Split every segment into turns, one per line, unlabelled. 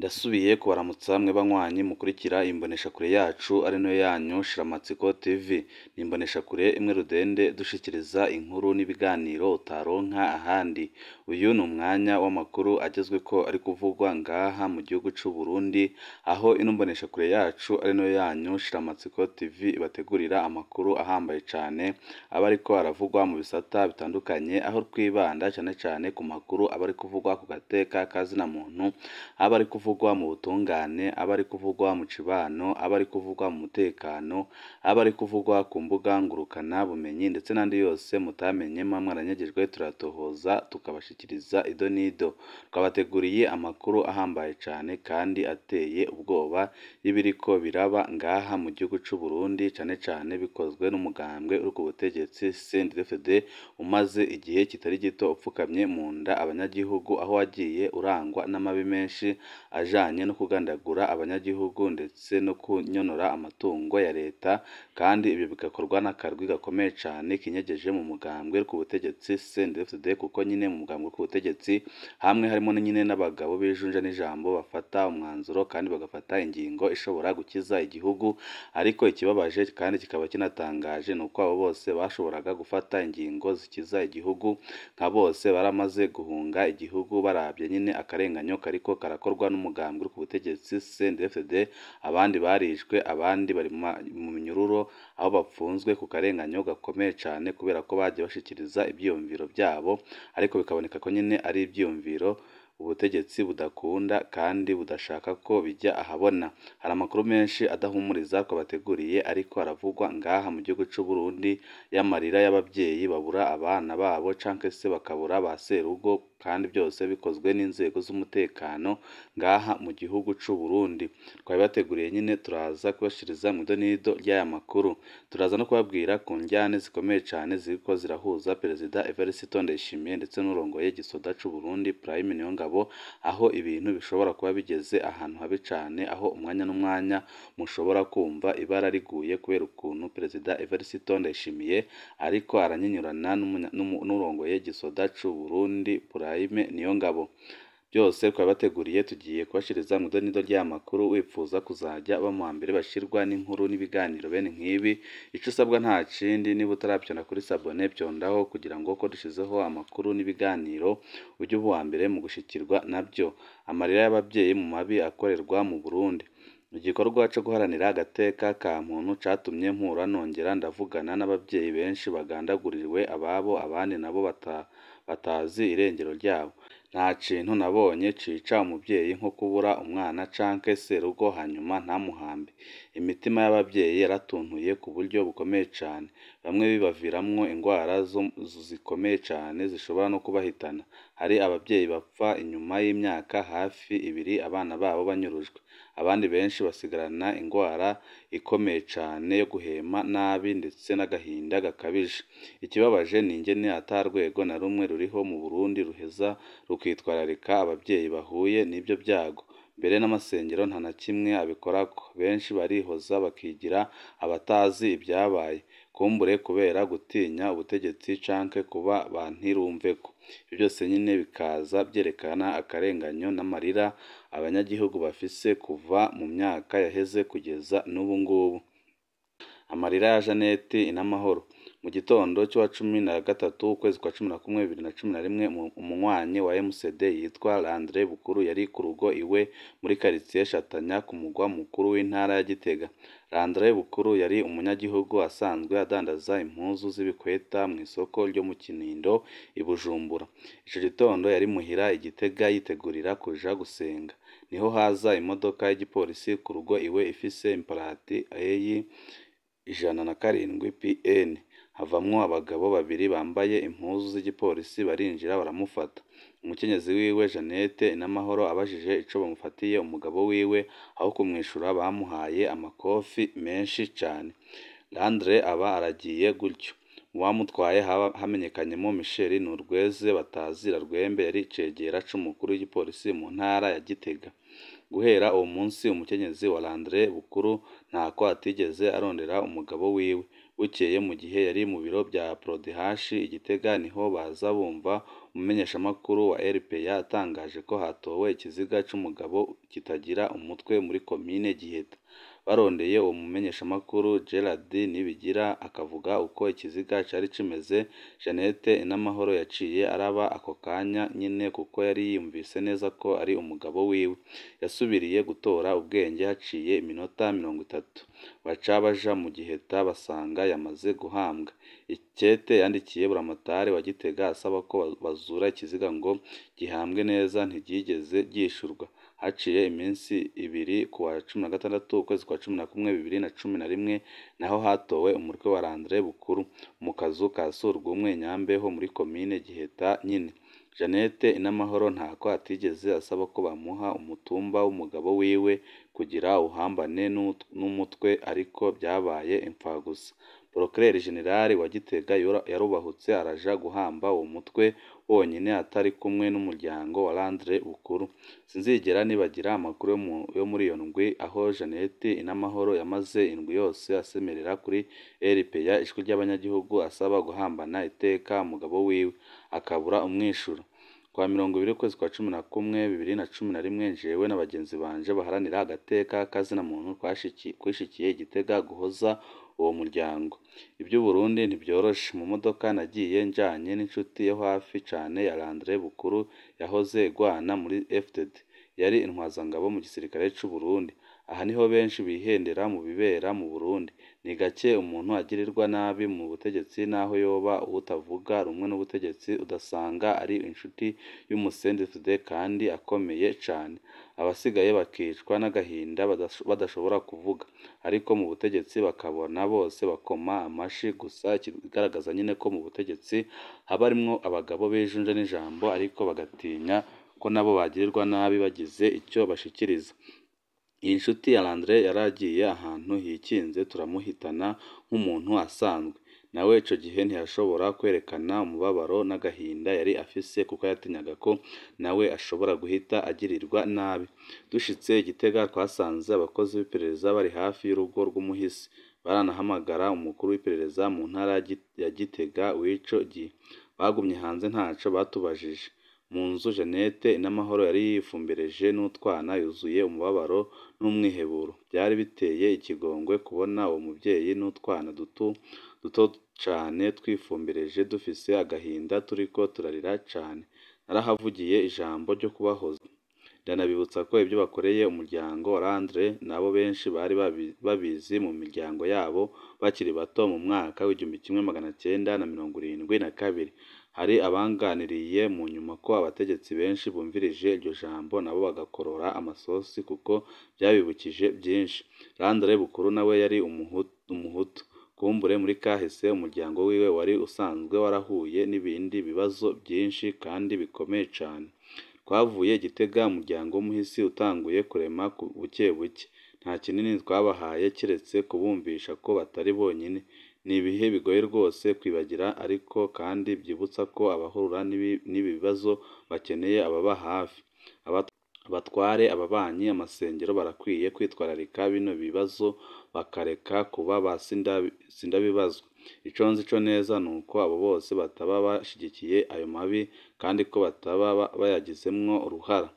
Ndasubiye kubaramutsa mwe banywanyi mukurikira imboneshakure yacu ari nayo yanyu Shiramatsiko TV. Ni imboneshakure imwe rudende dushikiriza inkuru n'ibiganiro utaronka ahandi. Uyu ni umwanya w'amakuru agezweko ari kuvugwa ngaha mu gihugu c'u Burundi, aho ino mboneshakure yacu ari nayo yanyu Shiramatsiko TV ibategurira amakuru ahambaye cane, aba ariko aravugwa mu bisata bitandukanye, aho twibanda cane cane ku makuru aba ari kuvugwa ku gateka ka zina muntu, aba ari kuvugwa mu butungane, aba ari kuvugwa mu cibano, aba ari kuvugwa mu mutekano, aba ari kuvugwa ku mbuga ngurukana bumenyi ndetse n'andi yose mutamenye muba mwaranyagejwe, turatohoza tukabashikiriza ido n'ido. Twabateguriye amakuru ahambaye cane kandi ateye ubwoba y'ibiriko biraba ngaha mu gihugu c'u Burundi, cane cane bikozwe n'umugambwe uri ku butegetsi CNDD-FDD umaze igihe kitari gito upfukamye mu nda abanyagihugu, aho wagiye urangwa n'amabi menshi ajanye no kugandagura abanyagihugu ndetse no kunyonora amatungo ya leta, kandi ibyo bigakorwa n'akarwi gakomeye cane kinyegeje mu mugambwe uri ku butegetsi CNDD-FDD, kuko nyine mu mugambwe uri ku butegetsi hamwe harimo nyine n'abagabo b'ijunja n'ijambo bafata umwanzuro kandi bagafata ingingo ishobora gukiza igihugu. Ariko ikibabaje kandi kikaba kinatangaje ni uko abo bose bashoboraga gufata ingingo zikiza igihugu nka bose baramaze guhunga igihugu, baravye nyine akarenganyo kariko karakorwa n'umugambwe uri ku butegetsi CNDD-FDD. Abandi barishwe, abandi bari mu minyururo aho bapfunzwe ku karenganyo gakomeye cane kubera ko bagiye bashikiriza ivyiyumviro vyabo, ariko bikaboneka ko nyine ari ivyiyumviro ubutegetsi budakunda kandi budashaka ko bijya ahabona. Hari amakuru menshi adahumuriza twabateguriye ariko aravugwa ngaha mu gihugu c'u Burundi, y'amarira y'abavyeyi babura abana babo canke se bakabura ba serugo, kandi byose bikozwe n'inzego z'umutekano ngaha mu gihugu c'u Burundi. Twabibateguriye nyine, turaza kubashiriza mu idonido ry'aya makuru. Turaza no kubabwira ku njyane zikomeye cane ziriko zirahuza Perezida Evariste Ndayishimiye ndetse n'urongoye igisoda c'u Burundi Prime Niyongabo, aho ibintu bishobora kuba bigeze ahantu habi cane, aho umwanya n'umwanya mushobora kumva ibara riguye kubera ukuntu Perezida Evariste Ndayishimiye ariko aranyinyurana n'urongoye igisoda c'u Burundi Prime Niyongabo. Byose twabateguriye, tugiye kubashiriza mu idonido ry'aya makuru. Wipfuza kuzajya uba mu mbere bashirwa n'inkuru n'ibiganiro bene nk'ibi, ico usabwa nta kindi, niba utaravyonda kuri sabone vyondaho kugira ngo ko dushizeho amakuru n'ibiganiro ujye uba uwa mbere mu gushikirwa navyo. Amarira y'abavyeyi mu mabi akorerwa mu Burundi. Igikorwa co guharanira agateka ka muntu catumye mpura nongera ndavugana n'abavyeyi benshi bagandaguriwe ababo, abandi nabo batazi irengero ryabo. Nta kintu nabonye cica umuvyeyi nko kubura umwana canke serugo hanyuma ntamuhambe. Imitima y'abavyeyi yaratuntuye ku buryo bukomeye cane, bamwe bibaviramwo ingwara zikomeye cane zishobora no kubahitana. Hari abavyeyi bapfa inyuma y'imyaka hafi ibiri abana babo banyurujwe, abandi benshi basigarana ingwara ikomeye cane yo guhema nabi ndetse n'agahinda gakabije. Ikibabaje ni ingene ata rwego na rumwe ruriho mu Burundi ruheza rukitwararika abavyeyi bahuye n'ivyo vyago. Mbere n'amasengero nta na kimwe abikorako, benshi barihoza bakigira abatazi ivyabaye, kumbure kubera gutinya ubutegetsi canke kuba ba ntirumveko. Ivyo vyose nyene bikaza vyerekana akarenganyo n'amarira abanyagihugu bafise kuva mu myaka yaheze kugeza n'ubu ngubu. Amarira ya Jeannette Inamahoro. Mu gitondo c'uwa 13 ukwezi kwa 11 2011, umunywanyi wa MCD yitwa Landre Bukuru yari ku rugo iwe muri karitiye Shatanya ku mugwa mukuru w'intara ya Gitega. Landre Bukuru yari umunyagihugu asanzwe adandaza impuzu z'ibikweta mw'isoko ryo mu Kinindo i Bujumbura. Ico gitondo yari muhira i Gitega yitegurira kuja gusenga. Niho haza imodoka y'igipolisi ku rugo iwe ifise imparati A 107 PN. Havamwo abagabo babiri bambaye impuzu z'igipolisi barinjira baramufata. Umukenyezi wiwe Jeannette Inamahoro abajije ico bamufatiye umugabo wiwe, aho kumwishura bamuhaye amakofi menshi cane. Landre aba aragiye gutyo. Mu bamutwaye hamenyekanyemwo Michel Nurweze batazira Rwembe yari icegera c'umukuru w'igipolisi mu ntara ya Gitega. Guhera uwo munsi umukenyezi wa Landre Bukuru ntako atigeze arondera umugabo wiwe. Bukeye mu gihe yari mu biro bya Prodehash i Gitega niho baza bumva umumenyeshamakuru wa RPA atangaje ko hatowe ikiziga c'umugabo kitagira umutwe muri komine Giheta. Barondeye uwo mumenyeshamakuru Gerard Nibigira akavuga uko ikiziga cari kimeze, Jeannette Inamahoro yaciye araba ako kanya nyene kuko yari yumvise neza ko ari umugabo wiwe. Yasubiriye gutora ubwenge haciye iminota 30. Baca baja mu Giheta basanga yamaze guhambwa. Ikete yandikiye Buramatari wa Gitega asaba ko bazura ikiziga ngo gihambwe neza ntiryigeze ryishurwa. Haciye iminsi ibiri kuwa 16 ukwezi kwa 11 2011 naho hatowe umutwe wa Landry Bukuru mu kazu ka surwumwe i Nyambeho muri komine Giheta nyene. Jeannette Inamahoro ntako atigeze asaba ko bamuha umutumba w'umugabo wiwe kugira awuhambane n'umutwe ariko vyabaye impfagusa. Procureur General wa Gitega yarubahutse araja guhamba uwo mutwe wonyene atari kumwe n'umuryango wa Landry Bukuru. Sinzigera nibagira amakuru yo muri iyo ndwi aho Jeannette Inamahoro yamaze indwi yose asemerera kuri RPA ijwi ry'abanyagihugu asaba guhambana iteka umugabo wiwe, akabura umwishuro. Kuwa 20 ukwezi kwa 11 2011 jewe na bagenzi banje baharanira agateka kazina muntu twishikiye i Gitega guhoza uwo muryango. Ivy'Uburundi ntivyoroshe. Mu modoka nagiye njanye n'inshuti yo hafi cane ya Landry Bukuru yahoze igwana muri FDD. Yari intwazangabo mu gisirikare c'Uburundi. Aha niho benshi bihendera mu bibera mu Burundi. Ni gake umuntu agirirwa nabi mu butegetsi naho yoba uwutavuga rumwe n'ubutegetsi udasanga ari inshuti y'umuCNDD kandi akomeye cane. Abasigaye bakicwa n'agahinda badashobora kuvuga. Ariko mu butegetsi bakabona bose bakoma amashi gusa, ikigaragaza nyene ko mu butegetsi haba harimwo abagabo b'ijunja n'ijambo ariko bagatinya ko nabo bagirirwa nabi bagize ico bashikiriza. Iyi nshuti ya Landry yaragiye ahantu hikinze turamuhitana nk'umuntu asanzwe. Nawe ico gihe ntiyashobora kwerekana umubabaro n'agahinda yari afise kuko yatinyaga ko nawe ashobora guhita agirirwa nabi. Dushitse i Gitega twasanze abakozi b'iperereza bari hafi y'urugo rw'umuhisi. Baranahamagara umukuru w'iperereza mu ntara ya Gitega w'ico gihe. Bagumye hanze ntaco batubajije. Mu nzu Jeannette Inamahoro yari yifumbereje n'utwana yuzuye umubabaro n'umwiheburo. Vyari biteye ikigongwe kubona uwo muvyeyi n'utwana duto duto cane twifumbereje dufise agahinda turiko turarira cane. Narahavugiye ijambo ryo kubahoza. Ndanabibutsa ko ivyo bakoreye umuryango wa Landry nabo benshi bari babizi mu miryango yabo bakiri bato mu mwaka w'1972. Hari abanganiriye mu nyuma ko abategetsi benshi bumvirije iryo jambo nabo bagakorora amasosi kuko vyabibukije vyinshi. Landry Bukuru nawe yari umuhutu. Kumbure muri kahise umuryango wiwe wari usanzwe warahuye n'ibindi bibazo vyinshi kandi bikomeye cane. Twavuye i Gitega umuryango w'umuhisi utanguye kurema buke buke. Nta kinini twabahaye kiretse kubumvisha ko batari bonyene. Ni ibihe bigoye rwose kwibagira ariko kandi vyibutsa ko abahura n'ibi bibazo bakeneye ababa hafi. Abatware, ababanyi, amasengero barakwiye kwitwararika bino bibazo bakareka kuba ba sindabibazwa. Ico nzi co neza nuko abo bose bataba bashigikiye ayo mabi kandi ko bataba bayagizemwo uruhara.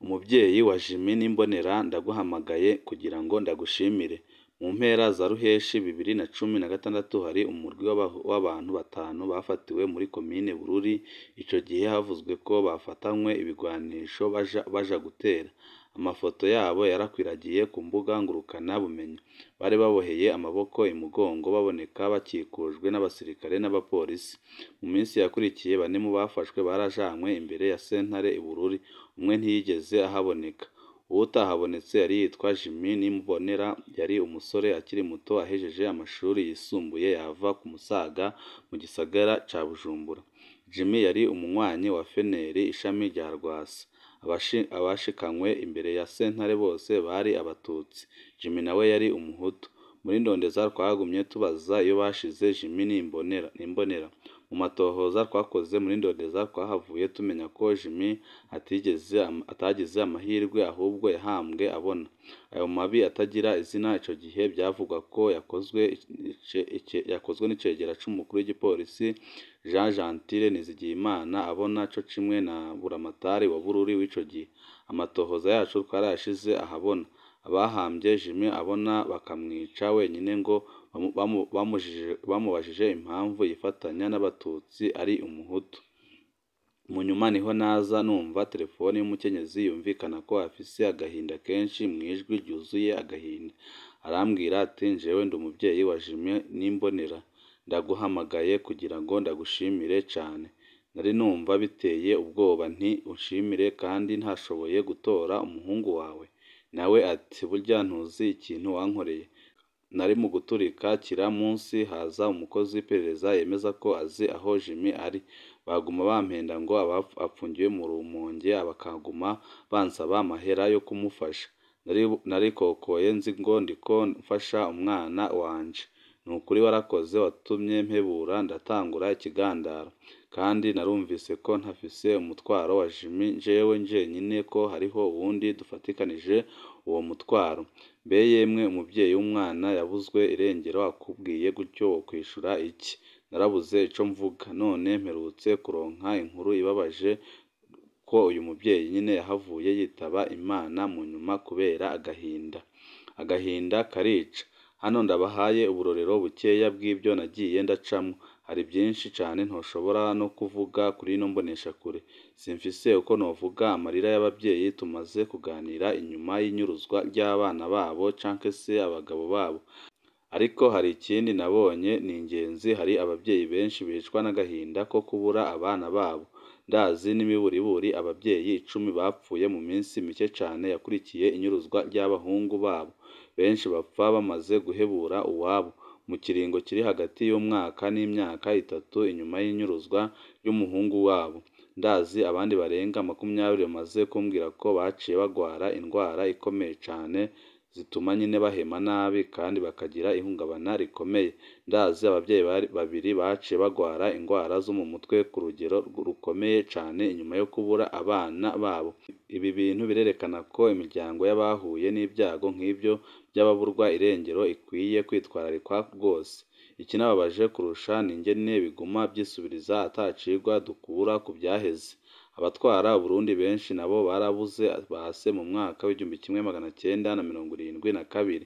Umuvyeyi wa Jimmy Nimbonera ndaguhamagaye kugira ngo ndagushimire. Mu mpera za Ruheshi 2016 hari umurwi w'abantu batanu bafatiwe muri komine Bururi. Ico gihe havuzwe ko bafatanywe ibigwanisho baja gutera. Amafoto yabo yarakwiragiye ku mbuga ngurukana bumenyi. Bari baboheye amaboko imugongo baboneka bakikujwe n'abasirikare n'abapolisi. Mu minsi yakurikiye bane mu bafashwe barajanywe imbere ya sentare i Bururi. Umwe ntiyigeze ahaboneka. Uwutahabonetse yari yitwa Jimmy Nimbonera, yari umusore akiri muto ahejeje amashuri yisumbuye yava ku Musaga mu gisagara ca Bujumbura. Jimmy yari umunywanyi wa FNL ishami rya Rwasa. Abashikanywe imbere ya sentare bose bari abatutsi. Jimmy nawe yari umuhutu. Muri Ndondeza twagumye tubaza iyo bashize Jimmy Nimbonera. Mu matohoza twakoze muri Ndondeza twahavuye tumenya ko Jimmy atagize amahirwe ahubwo yahambwe abona. Ayo mabi atagira izina ico gihe byavugwa ko yakozwe n'icegera c'umukuru w'igipolisi Jean Gentile Nizigiyimana abona co kimwe na Buramatari wa Bururi w'ico gihe. Amatohoza yacu twarayashize ahabona. Abahambye Jimmy abona bakamwica wenyine ngo bamubajije impamvu yifatanya n'abatutsi ari umuhutu. Mu nyuma niho naza numva telefoni y'umukenyezi yumvikana ko afise agahinda kenshi mu ijwi ryuzuye agahinda. Arambwira ati njewe ndi umuvyeyi wa Jimmy Nimbonera, ndaguhamagaye kugira ngo ndagushimire cane. Nari numva biteye ubwoba nti unshimire kandi ntashoboye gutora umuhungu wawe. Nawe ati burya ntuzi ikintu wankoreye. Nari mu guturika kira munsi haza umukozi w'iperereza yemeza ko azi aho Jimmy ari. Baguma bampenda ngo apfungiwe mu Rumonge, bakaguma bansaba amahera yo kumufasha. Narikokoye nzi ngo ndiko mfasha umwana wanje. Nukuri warakoze watumye mpebura ndatangura ikigandaro. Kandi narumvise ko ntafise umutwaro wa Jimmy jewe njenyine ko hariho uwundi dufatikanije uwo mutwaro. Mbe yemwe umuvyeyi w'umwana yabuzwe irengero akubwiye gutyo wokwishura iki? Narabuze ico mvuga. None mperutse kuronka inkuru ibabaje ko uyu muvyeyi nyine yahavuye yitaba Imana mu nyuma kubera agahinda. Agahinda karica. Hano ndabahaye uburorero bukeya bw'ibyo nagiye ndacamwo. Hari byinshi cane ntoshobora no kuvuga kuri ino mboneshakure. Simfise uko novuga amarira y'abavyeyi tumaze kuganira inyuma y'inyuruzwa ry'abana babo canke se abagabo babo. Ariko hari ikindi nabonye ni ingenzi, hari abavyeyi benshi bicwa n'agahinda ko kubura abana babo. Ndazi n'imiburiburi abavyeyi 10 bapfuye mu minsi mike cane yakurikiye inyuruzwa ry'abahungu babo. Benshi bapfa bamaze guhebura uwabo. Mu kiringo kiri hagati y'umwaka n'imyaka 3 inyuma y'inyuruzwa ry'umuhungu wabo. Ndazi abandi barenga 20 bamaze kumbwira ko baciye bagwara indwara ikomeye cane zituma nyine bahema nabi kandi bakagira ihungabana rikomeye. Ndazi abavyeyi babiri baciye bagwara indwara zo mu mutwe ku rugero rukomeye cane inyuma yo kubura abana babo. Ibi bintu birerekana ko imiryango y'abahuye n'ibyago nk'ibyo by'ababurwa irengero ikwiye kwitwararikwa rwose. Ikinababaje kurusha ni ingene biguma vyisubiriza atacigwa dukura ku vyaheze. Abatwara Uburundi benshi nabo barabuze base mu mwaka w'1972.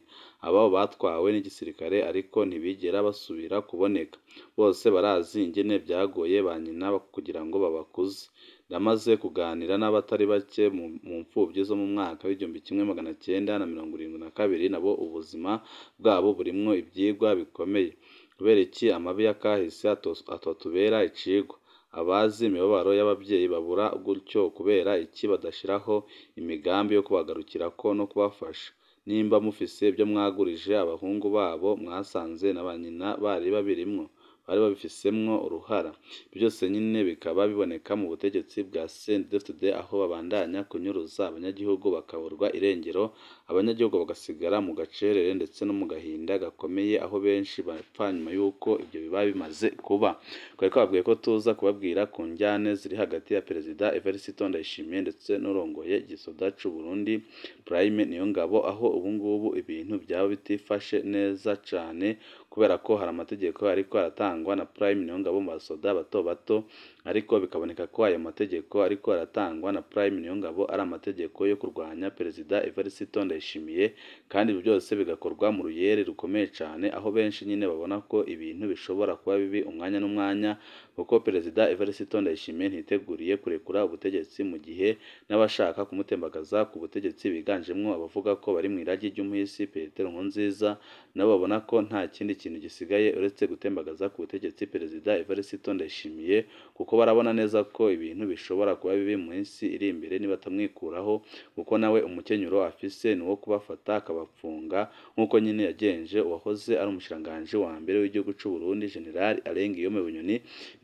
Ababo batwawe n'igisirikare ariko ntibigera basubira kuboneka. Bose barazi ingene vyagoye ba nyina kugira ngo babakuze. Ndamaze kuganira n'abatari bake mu mfuvyi zo mu mwaka w'1972 nabo ubuzima bwabo burimwo ivyigwa bikomeye. Kubera iki amabi y'akahise atotubera icigwa? Abazi imibabaro y'abavyeyi babura gutyo kubera iki badashiraho imigambi yo kubagarukirako no kubafasha? Nimba mufise ibyo mwagurije abahungu babo mwasanze na ba nyina bari babirimwo, bari babifisemwo uruhara. Byose nyine bikaba biboneka mu butegetsi bwa CNDD-FDD aho babandanya kunyuruza abanyagihugu bakaburwa irengero, abanyagihugu bagasigara mu gacerere ndetse no mu gahinda gakomeye aho benshi bapfa nyuma y'uko ibyo biba bimaze kuba. Twari twababwiye ko tuza kubabwira ku njyane ziri hagati ya Perezida Evariste Ndayishimiye ndetse n'urongoye igisoda c'u Burundi Prime Niyongabo, aho ubu ngubu ibintu byaba bitifashe neza cane kubera ko hari amategeko ariko aratangwa na Prime Niyongabo mu basoda bato bato, ariko bikaboneka ko ayo mategeko ariko aratangwa na Prime Niyongabo ari amategeko yo kurwanya Perezida Evariste Ndayishimiye, kandi ibyo byose bigakorwa mu ruyeri rukomeye cane, aho benshi nyine babona ko ibintu bishobora kuba bibi umwanya n'umwanya, kuko Perezida Evariste Ndayishimiye ntiteguriye kurekura ubutegetsi mu gihe n'abashaka kumutembagaza ku butegetsi biganjemwo abavuga ko bari mu iragi ry'umuhisi Petero Nkurunziza, nabo babona ko nta kindi kintu gisigaye uretse gutembagaza ku butegetsi Perezida Evariste Ndayishimiye, kuko kuko barabona neza ko ibintu bishobora kuba bibi mu minsi iri imbere nibatamwikuraho, kuko nawe umukenyuro afise ni uwo kubafata akabapfunga nk'uko nyine yagenje uwahoze ari umushikiranganji wa mbere w'igihugu c'u Burundi General Alain Guillaume Bunyoni.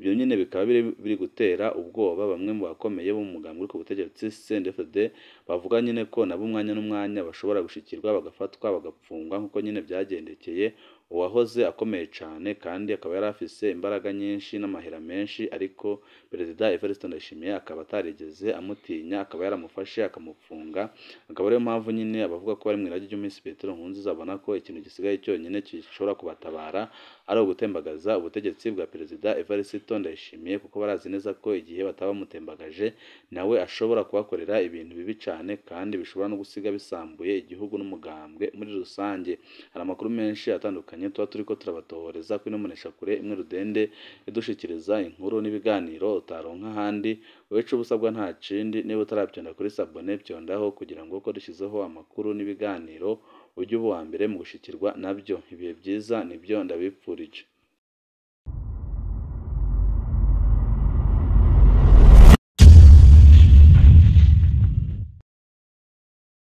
Ibyo nyine bikaba biri gutera ubwoba bamwe mu bakomeye bo mu mugambwe uri ku butegetsi CNDD-FDD, bavuga nyine ko nabo umwanya n'umwanya bashobora gushikirwa bagafatwa bagapfungwa nk'uko nyine byagendekeye uwahoze akomeye cane kandi akaba yari afise imbaraga nyinshi n'amahera menshi, ariko Perezida Evariste Ndayishimiye akaba atarigeze amutinya, akaba yaramufashe akamupfunga. Akaba ariyo mpamvu nyine abavuga ko bari mw'iragi ry'umuhisi Petero Nkurunziza babona ko ikintu gisigaye cyonyine gishobora kubatabara ari ugutembagaza ubutegetsi bwa Perezida Evariste Ndayishimiye, kuko barazi neza ko igihe bataba bamutembagaje nawe ashobora kubakorera ibintu bibi cane kandi bishobora no gusiga bisambuye igihugu n'umugambwe muri rusange. Hari amakuru menshi atandukanye tuba turiko turabatohoreza kuri ino mboneshakure imwe rudende idushikiriza inkuru n'ibiganiro utaronka ahandi. Wewe ico uba usabwa nta kindi, niba utaravyonda kuri sabone vyondaho kugira ngo uko dushizeho amakuru n'ibiganiro ujye uba uwa mbere mu gushikirwa navyo. Ibihe vyiza nivyo ndabipfurije.